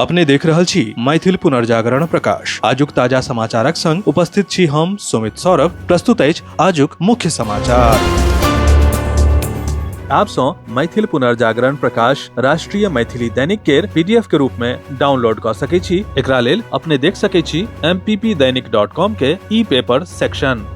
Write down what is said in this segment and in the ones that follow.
अपने देख रहल छी मैथिल पुनर्जागरण प्रकाश। आजुक ताजा समाचारक संग उपस्थित छी हम सुमित सौरभ। प्रस्तुत अछि आजुक मुख्य समाचार। आप सँ मैथिल पुनर्जागरण प्रकाश राष्ट्रीय मैथिली दैनिक केर पीडीएफ के रूप में डाउनलोड कऽ सकै छी। एकरा लेल अपने देख सकै छी mppdainik.com के ई पेपर सेक्शन।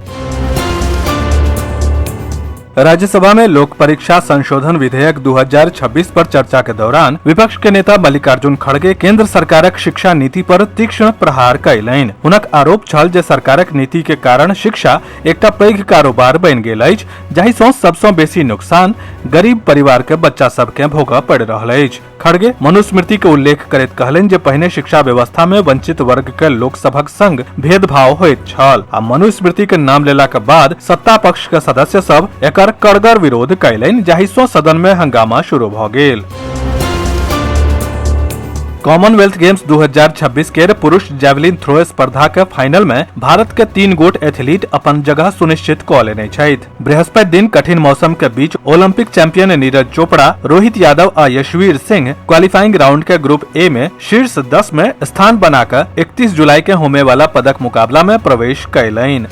राज्यसभा में लोक परीक्षा संशोधन विधेयक 2026 पर चर्चा के दौरान विपक्ष के नेता मल्लिकार्जुन खड़गे केंद्र सरकारक शिक्षा नीति पर तीक्ष्ण प्रहार कयलनि। हुनक आरोप छल जे सरकारक नीति के कारण शिक्षा एकटा पैघ कारोबार बनि गेल अछि, जाहि सँ सबसँ बेसी नुकसान गरीब परिवार के बच्चा सबके भोगऽ पड़ि रहल अछि। खड़गे मनुस्मृति के उल्लेख करैत कहलनि जे पहिने शिक्षा व्यवस्था में वंचित वर्ग के लोक सभक संग भेदभाव होइत छल आ मनुस्मृति के नाम लेला के बाद सत्ता पक्ष के सदस्य सब एकर कड़गर विरोध कयलनि, जाहि सँ सदन में हंगामा शुरू भऽ गेल। कॉमनवेल्थ गेम्स 2026 के पुरुष जैवलिन थ्रो स्पर्धा के फाइनल में भारत के 3 गोट एथलीट अपन जगह सुनिश्चित कऽ लेने छथि। बृहस्पति दिन कठिन मौसम के बीच ओलंपिक चैंपियन नीरज चोपड़ा, रोहित यादव आ यशवीर सिंह क्वालिफाइंग राउंड के ग्रुप ए में शीर्ष 10 में स्थान बनाकर 31 जुलाई के होने वाला पदक मुकाबला में प्रवेश कयलनि।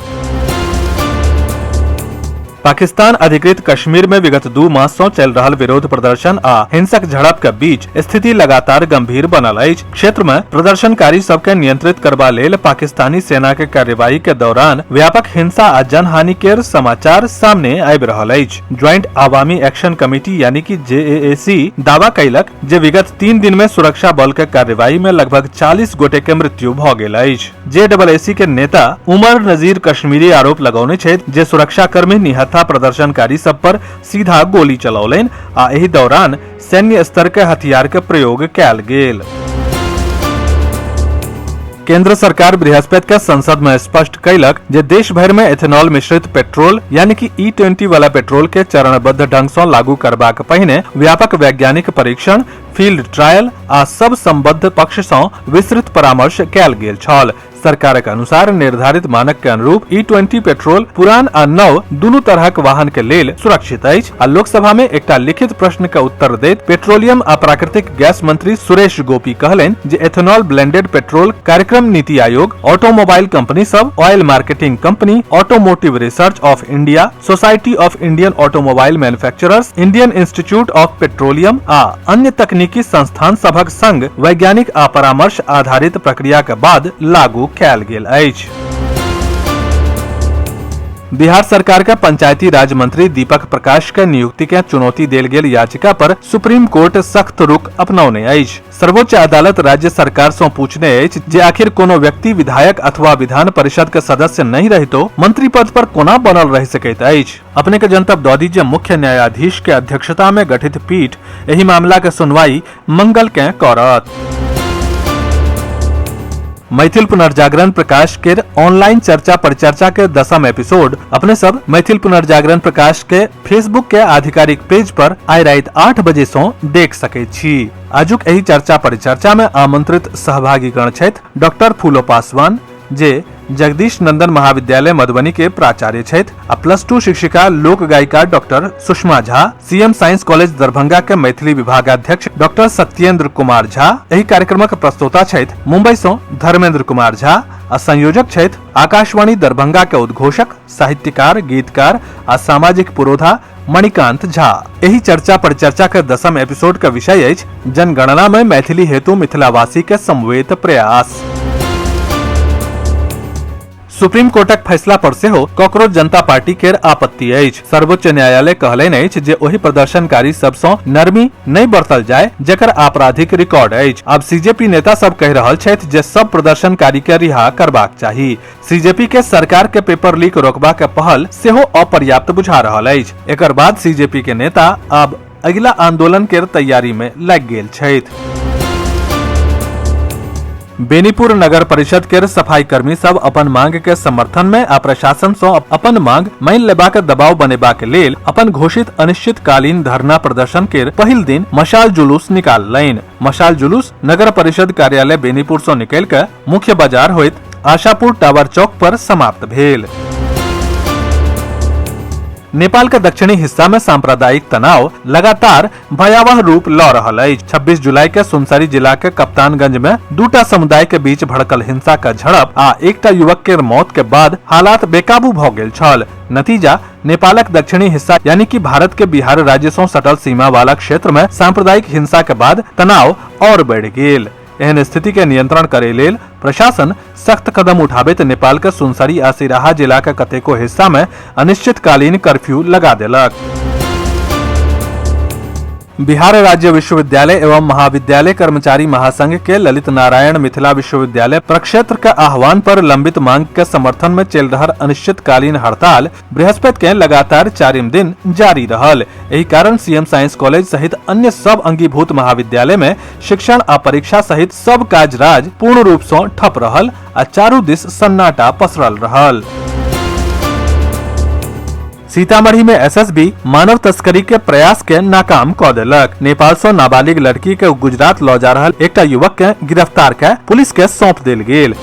पाकिस्तान अधिकृत कश्मीर में विगत 2 मास सँ चलि रहल विरोध प्रदर्शन आ हिंसक झड़प के बीच स्थिति लगातार गंभीर बनल अछि। क्षेत्र में प्रदर्शनकारी सबके नियंत्रित करबा लेल पाकिस्तानी सेना के कार्रवाई के दौरान व्यापक हिंसा आ जनहानि के समाचार सामने आबि रहल अछि। ज्वाइंट आवामी एक्शन कमेटी यानी कि जेएएसी दावा कयलक जे विगत 3 दिन में सुरक्षा बल के कार्रवाई में लगभग 40 गोटे के मृत्यु भ गेल अछि। जेएएसी के नेता उमर नजीर कश्मीरी आरोप लगौने छथि जे सुरक्षाकर्मी निहत्था प्रदर्शनकारी सब पर सीधा गोली चलौलनि आ एहि दौरान सैन्य स्तर के हथियार के प्रयोग कयल गेल। केंद्र सरकार बृहस्पति के संसद में स्पष्ट कयलक जे देश भरि में एथेनॉल मिश्रित पेट्रोल यानी कि E20 वाला पेट्रोल के चरणबद्ध ढंग सँ लागू करबाक पहिने व्यापक वैज्ञानिक परीक्षण, फील्ड ट्रायल आ सब संबद्ध पक्ष सँ विस्तृत परामर्श कयल गेल छल। सरकारक अनुसार निर्धारित मानक के अनुरूप E20 petrol पुरान आ नव दुनू तरहक वाहन के लेल सुरक्षित अछि आ लोकसभा में एकटा लिखित प्रश्न के उत्तर दैत पेट्रोलियम आ प्राकृतिक गैस मंत्री सुरेश गोपी कहलनि जे एथेनॉल ब्लेंडेड पेट्रोल कार्यक्रम नीति आयोग, ऑटोमोबाइल कंपनी सब, oil marketing company, automotive research of India, society of Indian automobile manufacturers, Indian institute of petroleum आ अन्य तकनीकी संस्थान सभक संग वैज्ञानिक आ परामर्श आधारित प्रक्रिया के बाद लागू कयल गेल अछि। बिहार सरकार के पंचायती राज मंत्री दीपक प्रकाश के नियुक्ति के चुनौती देल गेल याचिका पर सुप्रीम कोर्ट सख्त रुख अपनौने अछि। सर्वोच्च अदालत राज्य सरकार सँ पूछने अछि जे आखिर कोनो व्यक्ति विधायक अथवा विधान परिषद के सदस्य नहीं रहितो मंत्री पद पर कोना बनल रहि सकैत अछि। अपने के जनतब दऽ दी जे मुख्य न्यायाधीश के अध्यक्षता में गठित पीठ एहि मामला के सुनवाई मंगल के करत। मैथिल पुनर्जागरण प्रकाश के ऑनलाइन चर्चा परिचर्चा के 10म एपिसोड अपने सब मैथिल पुनर्जागरण प्रकाश के फेसबुक के आधिकारिक पेज पर आइ राति 8 बजे सँ देख सकैत छी। आजुक एहि चर्चा परिचर्चा में आमंत्रित सहभागीगण छथि डॉक्टर फूलो पासवान, जे जगदीश नंदन महाविद्यालय मधुबनी के प्राचार्य छथि आ +2 शिक्षिका लोक गायिका doctor Sushma Jha, CM science college Darbhanga के मैथिली विभागाध्यक्ष डॉक्टर सत्येंद्र कुमार झा। एहि कार्यक्रमक प्रस्तोता छथि मुंबई सँ धर्मेंद्र कुमार झा आ संयोजक छथि आकाशवाणी दरभंगा के उद्घोषक, साहित्यकार, गीतकार आ सामाजिक पुरोधा मणिकांत झा। एहि चर्चा परिचर्चा के 10म एपिसोड के विषय अछि जनगणना में मैथिली हेतु मिथिलावासी के समवेत प्रयास। सुप्रीम कोर्टक फैसला पर सेहो कॉकरोच जनता पार्टी केर आपत्ति अछि। सर्वोच्च न्यायालय कहलनि अछि जे ओहि प्रदर्शनकारी सब सँ नरमी नहि बरतल जाय जकर आपराधिक रिकॉर्ड अछि। आब सीजेपी नेता सब कहि रहल छथि जे सब प्रदर्शनकारी के रिहा करबाक चाही। सीजेपी के सरकार के पेपर लीक रोकबा के पहल सेहो अपर्याप्त बुझा रहल अछि। एकर बाद सीजेपी के नेता आब अगिला आंदोलन के तैयारी में लागि गेल छथि। बेनीपुर नगर परिषद के सफाई कर्मी सब अपन मांग के समर्थन में आ प्रशासन सँ अपन मांग मानि लेबाक दबाव बनेबाक लेल अपन घोषित अनिश्चितकालीन धरना प्रदर्शन के पहिल दिन मशाल जुलूस निकाललनि। मशाल जुलूस नगर परिषद कार्यालय बेनीपुर सँ निकलि कऽ मुख्य बाजार होइत आशापुर टावर चौक पर समाप्त भेल। नेपाल के दक्षिणी हिस्सा में सांप्रदायिक तनाव लगातार भयावह रूप ल रहल अछि। 26 जुलाई के सुनसरी जिला के कप्तानगंज में दूटा समुदाय के बीच भड़कल हिंसा के झड़प आ एकटा युवक के मौत के बाद हालात बेकाबू भ गेल छल। नतीजा नेपालक दक्षिणी हिस्सा यानी कि भारत के बिहार राज्य सं सटल सीमा वाला क्षेत्र में सांप्रदायिक हिंसा के बाद तनाव और बढ़ि गेल। एहन स्थिति के नियंत्रण करे लेल प्रशासन सख्त कदम उठाबैत नेपाल के सुनसरी आ सिराहा जिला के कतेको हिस्सा में अनिश्चितकालीन कर्फ्यू लगा देलक। बिहार राज्य विश्वविद्यालय एवं महाविद्यालय कर्मचारी महासंघ के ललित नारायण मिथिला विश्वविद्यालय प्रक्षेत्र के आह्वान पर लंबित मांग के समर्थन में चल रहल अनिश्चितकालीन हड़ताल बृहस्पति के लगातार चारिम दिन जारी रहल। एहि कारण सीएम साइंस कॉलेज सहित अन्य सब अंगीभूत महाविद्यालय में शिक्षण आ परीक्षा सहित सब काज राज पूर्ण रूप सं ठप रहल आ चारू दिस सन्नाटा पसरल रहल। सीतामढ़ी में एसएसबी मानव तस्करी के प्रयास के नाकाम क देलक। नेपाल सं नाबालिग लड़की के गुजरात ल जा रहल एकटा युवक के गिरफ्तार क पुलिस के सौंप देल गेल।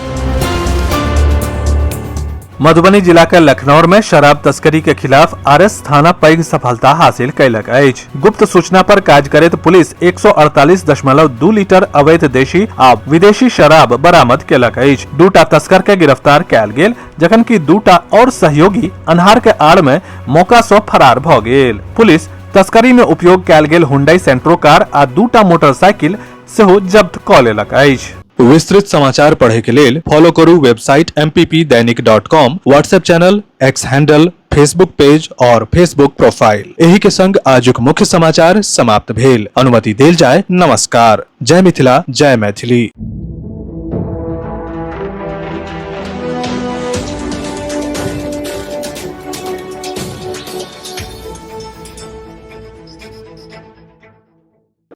मधुबनी जिला के लखनौर में शराब तस्करी के खिलाफ आरएस थाना पैघ सफलता हासिल कैलक अछि। गुप्त सूचना पर काज करैत पुलिस 148.2 लीटर अवैध देशी आ विदेशी शराब बरामद केलक अछि। दूटा तस्कर के गिरफ्तार कयल गेल, जखन कि दूटा और सहयोगी अन्हार के आड़ में मौका सँ फरार भ गेल। पुलिस तस्करी में उपयोग कयल गेल हुंडई सेंट्रो कार आ दूटा मोटरसाइकिल सेहो जब्त क लेलक अछि। विस्तृत समाचार पढ़े के लेल फॉलो करू website mppdainik.com, WhatsApp channel, X handle, Facebook page और फेसबुक प्रोफाइल। एही के संग आजुक मुख्य समाचार समाप्त भेल। अनुमति देल जाय। नमस्कार। जय मिथिला, जय मैथिली।